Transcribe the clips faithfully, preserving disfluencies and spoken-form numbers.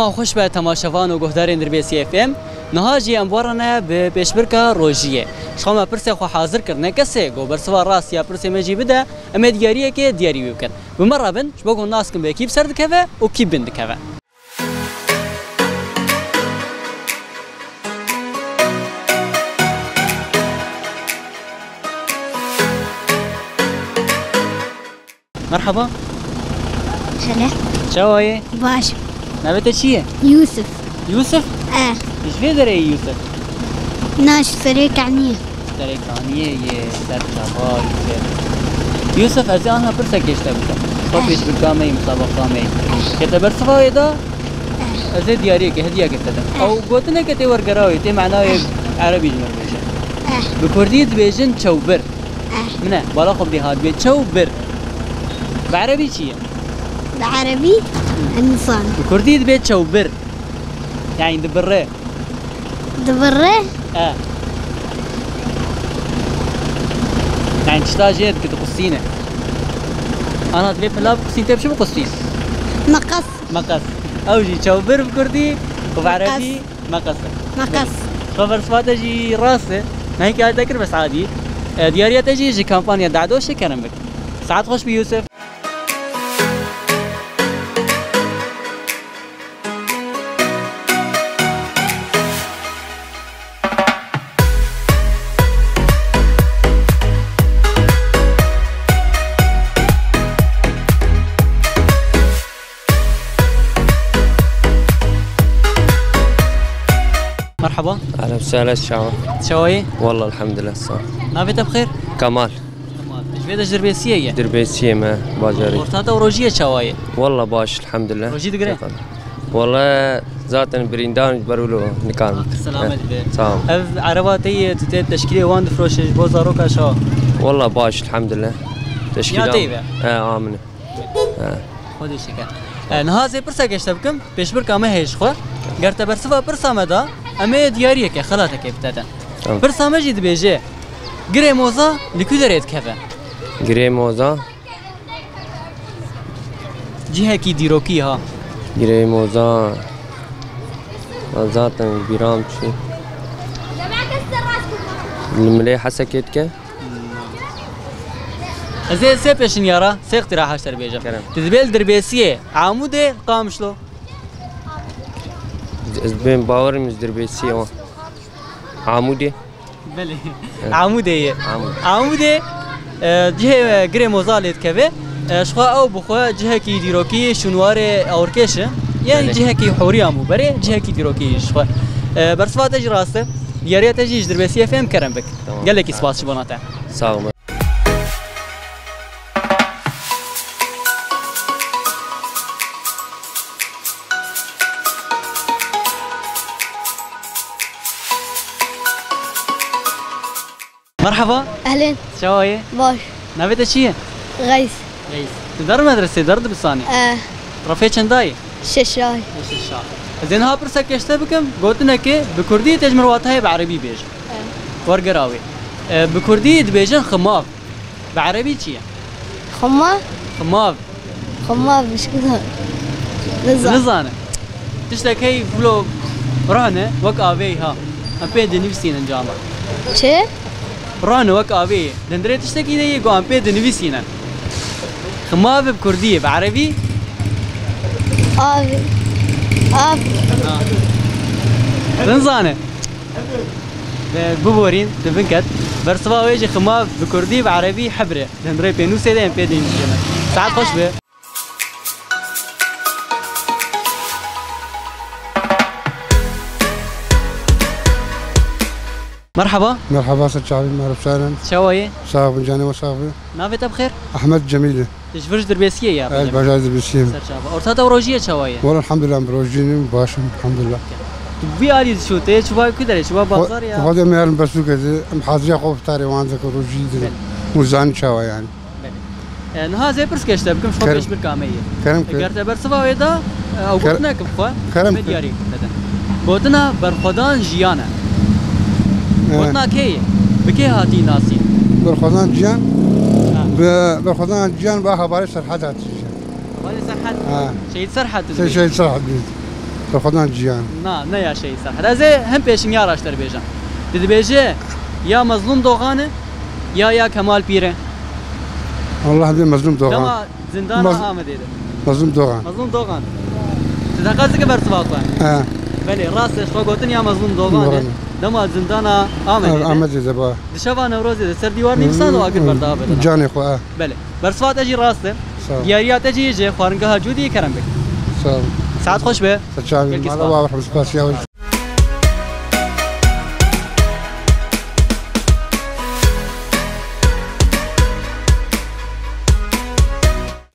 Xweş be temaşevan û guhdarên Dirbêsiyê F M. Niha jî em bi we re ne bi pêşbirka rojiyê. Ji xwe me pirsê xwe hazir kirine. Kesê ku bersiva rast ya pirsê me jî bide, em ê diyariyekê diyarî wî bikin. Bi me re bin, ji bo ku nas bikin bi kî bi ser dikeve û kî bi bin dikeve. Merhaba. Hele. Çawa yê? Baş. Navê te çi ye? Yusuf. Yusuf? E. Ji vê derê yî Yusuf? Na, ji Serê Kaniyê. Serê Kaniyê yê, ser çava Yusuf. Yusuf, ez ê aniha pirsekê ji te bikim. Xwe Eh. pêşbirka me yî, musabeqa me yî. Eh. Ke te bersiva wê da, Eh. ez ê diyariyeke, hediyeke te dim. Eh. Ew gotineke tê wergera wê, tê manayê Eh. erebî ji me bêje. Eh. Bi kurdî dibêjin çewbir. Eh. Min e, bala xwe bidî ha, dibê çew bir. Bi erebî çi ye? Bi erebî? Ez nizanim. Bi kurdî dibê çew bir. Yani dibirre. Dibirre? E. Yani tişta jê dike, diqustîne. Ana dibê pila biqustîn, tê bi çi biqustîn? Meqes. Meqes. Ew jî çew bir bi kurdî û bi Meqes. erebî Meqes e. Meqes. Xeber sifate jî rast e. Nehî hikayet te kir bes adî. E, diyariya te jî ji kampanya Dado şekerim bik. Saet xweş bi Yusuf. Merhaba. Ehlen sehlen, çawa? Çawa yî? Wallah, elhamdülillah, sağ ol. Navê te bi xêr? Kemal. Kemal. Ji vê de ji Dirbêsiyê ye? Dirbêsiyê me, bajarê. Orta te û rojiyê çawa ye? Wallah, baş, elhamdülillah. Rojî digire? Wallah, zaten birîndan ji ber wilo nikarim. Selamet be. Sağ ol. Ev ereba te ye, tu tê teşkîlê wan difroşe ji bo zaroka şawa? Wallah, baş, elhamdülillah. Teşkîla Ya tê be? He, amine. He. Xwedê şeker. E, niha ez ê pirseke ji te bikim, pêşbirka me heye ji xwe. Ger te bersiva pirsa me da, em ê diyariyeke, xelateke bi te din. Tamam. Pirsa me jî dibêje, Girê Moza li ku derê dikeve? Girê Moza? Cihekî dîrokî ha. Girê Moza. Zaten bîram çi. Li milê Hesekê dike. Ez ê sê pêşinyara, sê îqtîraha ji te re bêjim. Kerem. Tu dibê li Dirbêsiyê, Amûdê, Qamişlo? Ez dibêm bawerim ji Dirbêsiyê wan. Amûdê. Belê. Evet. Amûdê ye. Amûd. Amûdê, e, cihê, e, Girê Moza lê dikeve. E, ji xwe ew bi xwe cihekî dîrokî, şûnwarê awirkêş e. Yanî Belê. cihekî hûrî amû berê, cihekî dîrokî ji xwe. E, bersiva te jî rast e. Diyariya te jî ji Dirbêsiyê F M kerem bik. Tamam. Gelekî spas ji bona te. Sağ ol. Merhaba. Ehlen. Çawa yê? Baş. Navê te çi ye? Xeys. Xeys. Tu der medresê, der dibistanê? Eh. Refê çenda yî? Şeşay. Şeşay. Ez ê niha pirseke ji te bikim, gotinekê bi kurdî tê ji min re watayê bi erebî bêje. Eh. Wergera wê. E, bi kurdî dibêjin ximav. Bi erebî çi ye? Xima? Ximav. Ximav bişkilo. Nizan. Nizane. Tiştek hey vlo rane wek avê ha. Em pê dinivîsînin cama. Çi? Rane wek avê. Dindirê tiştekî de yê ku em pê dinivîsînin. Ximav bi kurdî ye, bi erebî? Av. Av. Ha. Nizane. Ve biborîn, di bin ket. Bersiva wê jî ximav bi kurdî, bi erebî hebr e. Di hundirê pênûsê de em pê dîn jî me. Saet xweş be. Merhaba. Merhaba, ser çavî, merhaba, sehlen. Çawa yê? Sağ bin, canê we sağ bin. Navê te bi xêr? Ahmet Cemîl. Tu ji vir ji Dirbêsiyê ya? Ez bajarê Dirbêsiyê me. Ser çava. Orta te û rojiyê çawa ye? Wala elhamdülillah, em bi rojî ne, baş in, elhamdülillah. Tu bi vî alî diçû, tê çû va ku derê, çû va bazar ya? Xwedê me yerin besûk edi, em haziriya xwe iftarê wan dikin, rojî dikin. Belê. Hûn zanî çawa yani. Belê. E, niha ez ê pirseke ji te bikim, ji xwe Kerem. pêşbirka me yê. Kerem E, ki. ger te bersiva wê da, e, ew Kerem. gotinek bi xwe, Kerem me ki. diyarî bidin. Gotina berxwedan jiyan e. E. Gotina kê ye? Bi kê hatî nasîn? Berxwedan Cihan. Ha. Bi Berxwedan Cihan bi Hevalê Serhed hatî. Hevalê Serhed. Ha. Şehîd Serhed Şey, dibê. Şehîd Serhed dibê. Berxwedan Ciyan. Na, ne ya Şehîd Serhed. Ez ê hin pêşinya raşter bêjim. Tu dibêje ya Mezlûm Doxan e, ya ya Kemal Pîr e. Allah dê Mezlûm Doxan. Dema zindana Mez- Amedê de. Mezlûm Doxan. Mezlûm Doxan. Tu teqez dike bersiva xwe? He. Belê, rast e, ji xwe gotin ya Mezlûm Doxan e. Doxan e. Dema zindana Amedê de. Amedê de ba. Di şeva Newrozê de ser dîwar nivîsand û agir berdava bidin. Canê xwe, e. Belê. Bersiva te jî rast e. Sağ ol. Diyariya te jî ji xwaringeha Cûdiyê kerem bike. Sağ ol. Saet xweş be. Saçavî, gelkî mala spas. Wa rehmet, spas ya.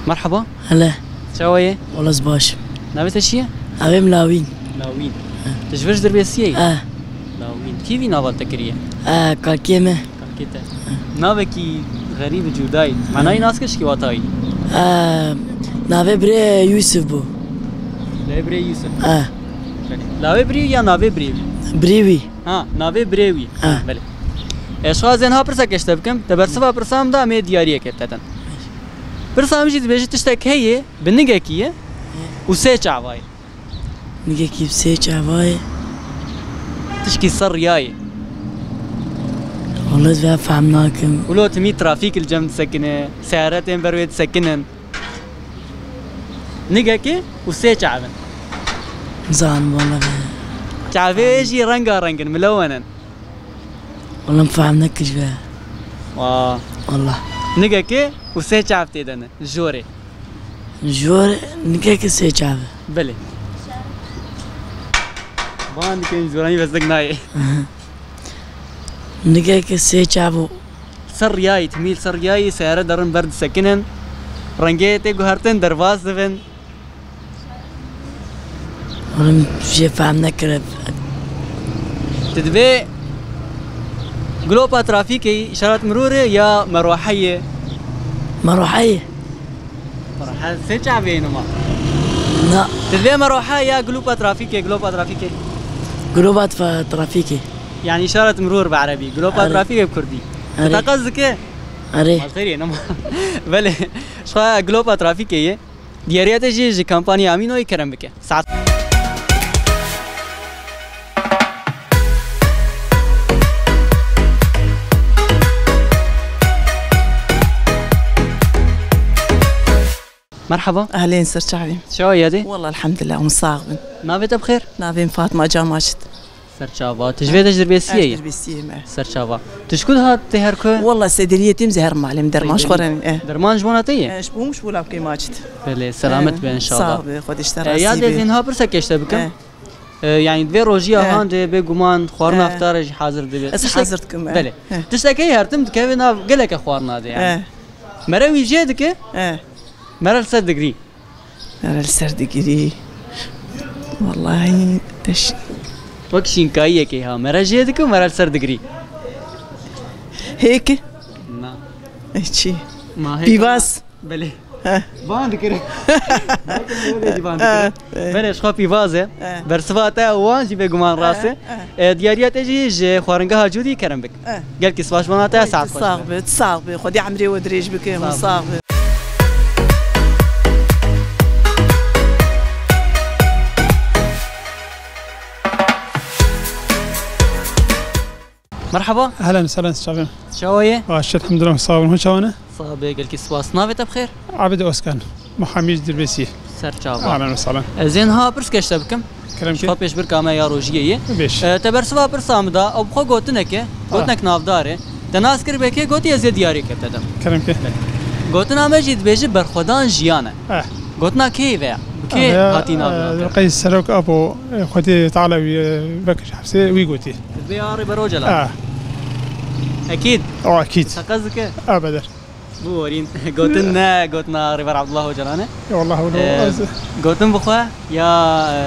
Merhaba. Hele. Çawa ye? Wala ez baş im. Navê te çi ye? Navê min Lawîn. Lawîn. He. Tu ji vir ji Dirbêsiyê yî? He. Lawîn. Kî vî nava te kiriye? He, kakê me. Kakê te. He. Navekî xerîb û cuda yî. He. Manayê nas kir ji kî wata yî? He, navê birê Yûsif bû. Navê birê Yûsif. He. Belê. Navê birê ya navê birê wî? Birê wî. Ha, navê birê wî. He. Belê. E, ji xwe ez ê niha pirseke ji te bikim. Te bersiva pirsa min da, em ê diyariyekê bi te din. Pirsa min jî dibêje tiştek heye, bi nigekî ye û sê çava ye. Nigekî bi sê çava ye. Tişkî ser riya ye. Wala ez vê fehm nakim. Wilo timî trafîk li cem disekine, seyare tên ber wê disekinin. Nigekî û sê çav in. Zanim wala be. Çavê jî renga reng in, milewen in. Wala min fehm nekir be. Wa. Wala. Nigekê û sê çav tê de ne. Jorê. Jorê nigekê sê çav e. Belê. Ban dikin joranî vestek nayê. Nigekê sê çav û. Ser riyayî, timîl ser riyayî, seyare derin ber disekinin. Rengê tê guhertin, derbas dibin. Oğlum, bir şey fehmine kire. Tu divê glopa trafîkê yî, îşaret mirûrê ya merwaheyê? Merwaheyê. Merwahe sê çavê nima? Na. Tu divê merwahe ya glopa trafîkê, glopa trafîkê? Glopa tra-, trafîkê. Yani îşaret mirûr bi erebî, glopa Are. Trafîkê bi kurdî. Tu Are. Teqez dike? Are. Ma xêrê nima. Belê, ji xwe glopa trafîkê yê. Diyariya te jî ji kampanya Amînoyê kerem bike. Saet. Merhaba. Ehlên, ser çavî. Çawa yadê? Wallah, elhamdülillah, hûn sax bin. Navê te bi xêr? Navê min Fatma Camaşit. Serçava. Tu ji vê de ji Dirbêsiyê yî? Ez Dirbêsiyê me. Serçava. Tu ji ku dihat tê her ku? Wallah, Sediriyê têm, zehir malê min derman ji xwe re ne. Derman ji bona te ye? Eh, ji bo min, ji bo lawkê Macit. Belê, selamet be inşallah. Sax be, Xwedê ji te razî be. Ya dê zîn ha pirseke ji te bikim. Eh. Eh, yani divê rojiya Eh. Han de bê guman xwarina Eh. Iftara jî hazir dibe. Ez hazir dikim, eh. Belê. Eh. Tiştekê her tim dikeve nav geleke xwarina de yani. Eh. Mere wî jê dike? Eh. Mere li ser digirî. Mere li ser digirî. Wallahî teş. Wek şînkayiyekê ha. Mere jê dike û mere li ser digirî. Hêk? Na. E, çi? Ma hêk Pîvaz. Belê. He. Van dikire. Van dikire. Eh, eh. Belê, ji xwe pîvaz e. Eh. Bersiva te wan jî bêguman rast e. Eh, eh. E, diyariya te jî ji xwaringeha Cûdî kerem bik. Eh. Gelkî spas bona te, saet xweş be. Sax be, sax be. Xwedê emrê we dirêj bike, hûn sax be. Merhaba. Ehlen, sehlen, çawa ye? Baş, elhamdülillah, sağ olun. Hûn çawa ne? Sax be, gelkî spas. Navê te bi xêr? Abid Özkan. Muhamî Dirbêsî. Ser çava. Ahlen ve sahlen. Ez ê niha pirseke ji te bikim. Kerem ke. Ji xwe pêşbirka me ya rojiyê ye. Bêş. E, te bersiva pirsa min da, ew bi xwe gotinek e, gotinek navdar e. Te nas kir be kê, gotî ez ê diyarî ke te dem. Kerem ke. Gotina me jî dibêje berxwedan jiyan e. Eh. Gotina kê ve ya? Bi kê hatî navdar? Qey Serok Apo, e, Xwedê Teala wî, e, vekir ji hefsê, wî gotî. Vê arê Bero Celal. Eh. Ekîd. O ekîd. Teqez dike. Ebeder. Biborîn. Gotin ne, gotina Rêber Abdullah Ocalan e. Ya Allah, wilo, e, ez gotin bi xwe ya, e,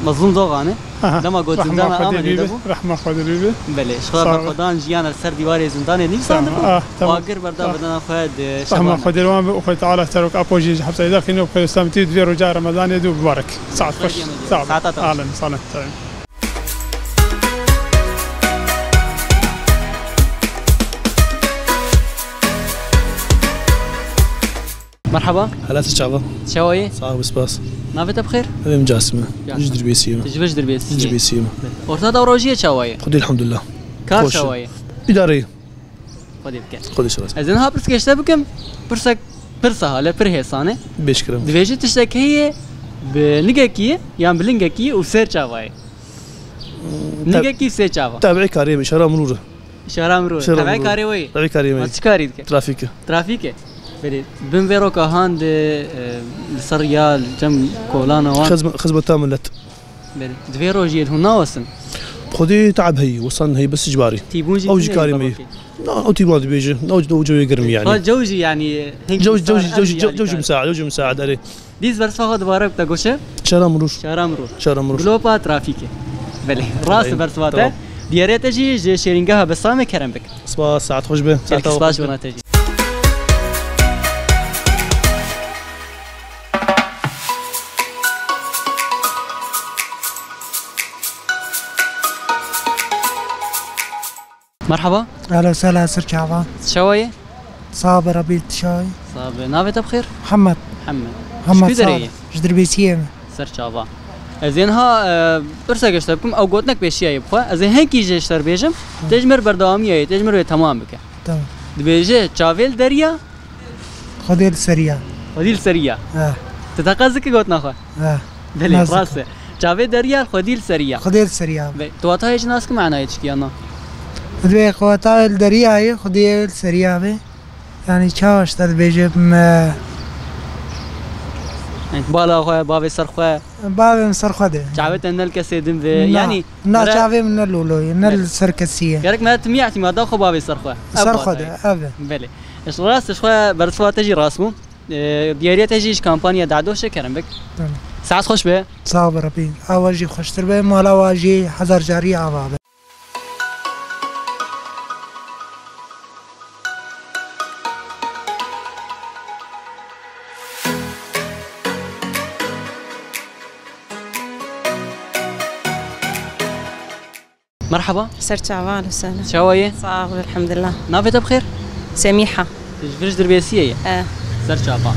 Mezlûm Dogan e. Aha. Dema got zindana Amedê de bû. Rehma Xwedê lê be. Belê, ji xwe berxwedan jiyan li ser dîwarê zindanê nivîsandibû. Tamam. Ah, tamam. Agir berda bedena xwe di şevan. Rehma Xwedê lê wan be û Xwedê Teala Serok Apo jî ji hefseyê derxîne û xwe selametî di vê roja Remedanê de û mibarek. Saet xweş. Saeta te xweş. Ahlen, sahlen. Merhaba. Hela, tu çawa? Çawa yî? Sağ ol, spas. Navê te bi xêr? Navê min Casim e. Casim. Ji Dirbêsiyê me. Tu ji vir ji Dirbêsiyê? Ji Dirbêsiyê me. Orta da rojiyê çawa ye? Xwedê elhamdulillah. Kar çawa ye? Xweş e. Îdareyê. Xwedê bike. Xwedê şiraz. Ez ê niha pirsgê ji te bikim. Pirsek pirsa hale, pir hêsan e. Bêşkirim. Dibêje tiştek heye bi nigekî ye yan bi lingekî ye û sêr çawa ye? Hmm, nigekî û sêr çawa? Tabiî karê me, şara mirûr e. Şara mirû. Şara Tevay mirû. Karê wê. Tevay karê wê. Ma çi karî dike? Trafîk e. Trafîk e. Belê. Bin vê roka han de, e, li ser ya, li cem kolana wan. Xizme-, xizmeta millet. Belê. Di vê rojiyê hûn nawesin? Xwedê teab heyî, wesan heyî, bes icbarî. Tîbûn jî Ew jî tune karê me ye. Babakê. Na, ew tîbûn dibêje. Ew, ew cewê germ e yani. Ha, cew jî yani, hingî Cew, cew, sar cew, em cew, yani cew jî karê. Misaad, cew jî misaad, erê. Dîs bersiva xwe dibare bike goşe? Şara mirûr. Şara mirûr. Şara mirûr. Glopa trafîkê. Belê, rast e. Aynen. Bersiva te. Tamam. Diyarê te jî ji şêrîngeha Besamê kerem bik. Spas, saet xweş be. Gelek spas bona te jî. Merhaba. Ehlen sehlen, ser çava. Çawa ye? Sax be, Rebî, tu çawa yî? Sax be. Navê te bi xêr? Hemed. Hemed. Hemed. Ji ku derê yî? Ji Dirbêsiyê me. Ser çava. Ez ê niha, e, pirsek ji te bikim, ew gotinek pêşiya ye bi xwe. Ez ê hinkî jî ji te re bêjim. Hı. Tê ji mir berdewamiya ye, tê ji mir wê temam bike. Tamam. Dibêje, çavê li deriya? Xwedê li seriya. Xwedî li seriya. He. Tu teqez dikî gotina xwe? He. Belê, rast e. Çavê derya, xwedî li seriya. Xwedê li seriya. Ve, tu watayê jî nas ki manayê çi ki ya na? Divê xwe watayê li deriyayê, xwedê li seriya be. Yani çawa ji te dibêje me? Yani bala xwe, bavê ser xwe. Bavê min ser xwe de. Çavê te ne li kesê din ve. Na, yani na, çavê min ne lolo ye, ne li ser kesî ye. Gerek me tu mî îtîmada xwe bavê ser xwe. Ser xwe de, ev e. Belê. Ji rast, ji xwe bersiva te jî rast bû. E, diyariya te jî ji kampanya Dado şekerim bik. Tamam. Saet xweş be. Sağ ol Rabbi. Awa jî xweştir be, mala wa jî hezar carî ava be. Merhaba. Ser çava, ahlen sehlen. Çawa ye? Sağ ol, elhamdülillah. Navê te bi xêr? Semîha. Tu ji vir ji Dirbêsiyê ye? E. Ser çava.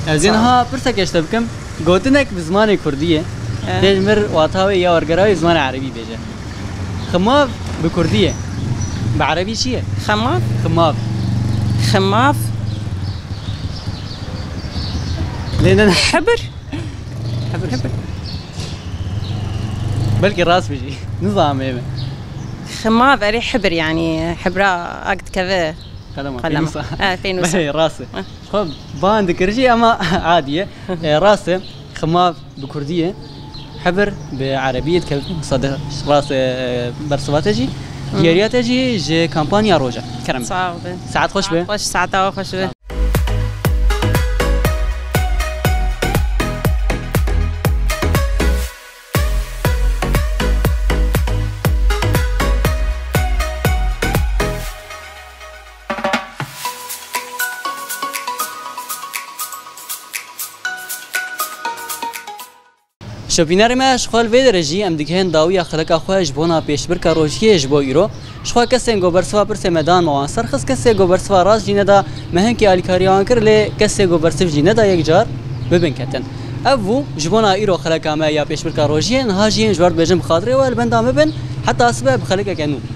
Ez ê niha pirsek ji te bikim. Gotinek bi zimanê kurdî ye. E. Dê ji mir wata wê ya wergera wê zimanê erebî bêje. Ximav bi kurdî ye. Bi erebî çi ye? Xemav? Ximav. Ximav. Lê ne, ne. Hibir. Hibir. Hibir. Belkî rast bijî. Nizam ê me. Ximav, erê hibir yani. Hibra ak dikeve. Qelema, qelema. Pênûsa. E, pênûsa. Belê, rast e. Xwe ban dikir jî ama adî ye. E, rast e. Ximav bi kurdî ye. Hibir bi erebî ye, dikeve pênûsa de rast e, bersiva te jî. Hı. Diyariya te jî ji kampanya Roja. Kerem. Sağ ol. Saet xweş be. Xweş, saeta we xweş be. Şopînerê me, ji xwe li vê derê jî em digihên dawiya xeleka xwe ji bona pêşbirka rojiyê ji bo îro. Ji xwe kesên ku bersiva pirsê me dan me wan serxist, kesê ku bersiva rast jî neda me hinkî alîkariya wan kir, lê kesê ku bersiv jî neda yek car bibin ketin. Ev bû ji bona îro xeleka me ya pêşbirka rojiyê, niha jî yên ji we re dibêjin bi xatirê we li benda me bin, heta sibe bi xelekeke nû.